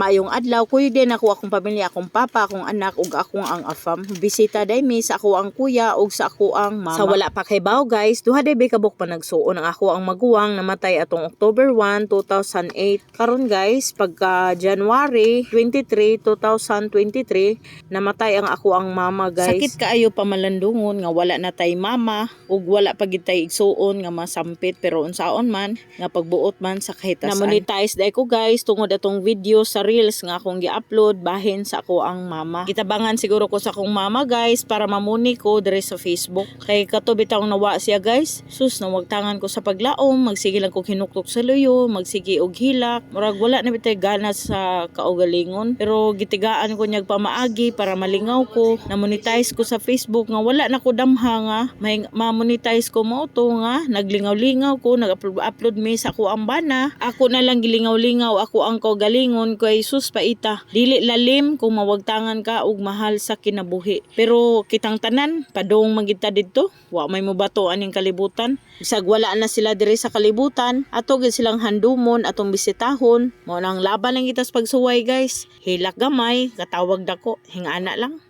Maayong adlaw, kuy din ako akong pamilya, akong papa, akong anak ug akong ang afam. Bisita day mi sa ako ang kuya ug sa ako ang mama. Sa wala pa kay bawo, guys, duha day ba kabuk pa nagsuon ang ako ang maguwang, namatay atong October 1, 2008. Karon, guys, pagka January 23, 2023, namatay ang ako ang mama, guys. Sakit kaayo pamalandungon nga wala na tay mama ug wala pa gid tay igsuon nga masampit, pero unsaon man nga pagbuot man sa kahitasan. Na-monetize day ko, guys, tungod atong video sa Reels nga akong gi-upload bahin sa ako ang mama. Gitabangan siguro ko sa akong mama, guys, para mamuni ko diri sa Facebook. Kay kato bitawng nawa siya, guys. Sus, nawagtangan ko sa paglaom, magsige lang ko hinuktok sa luyo, magsige og hilak. Murag wala na bitay gana sa kaugalingon. Pero gitigaan ko niyag pamaagi para malingaw ko, na-monetize ko sa Facebook nga wala na ko damha nga may ma-monetize ko mao to nga naglingaw-lingaw ko, nag-upload mi sa ako ang bana. Ako na lang gilingaw-lingaw ako ang kaugalingon kay sus paita. Dili lalim kung mawagtangan ka og mahal sa kinabuhi. Pero kitang tanan, padung man gid ta didto. Wa may mobato aning kalibutan. Bisag wala na sila diri sa kalibutan, ato gid silang handumon, atong bisitahon. Mao nang laban lang kita sa pagsuway, guys. Hilak gamay, katawag dako, hingana lang.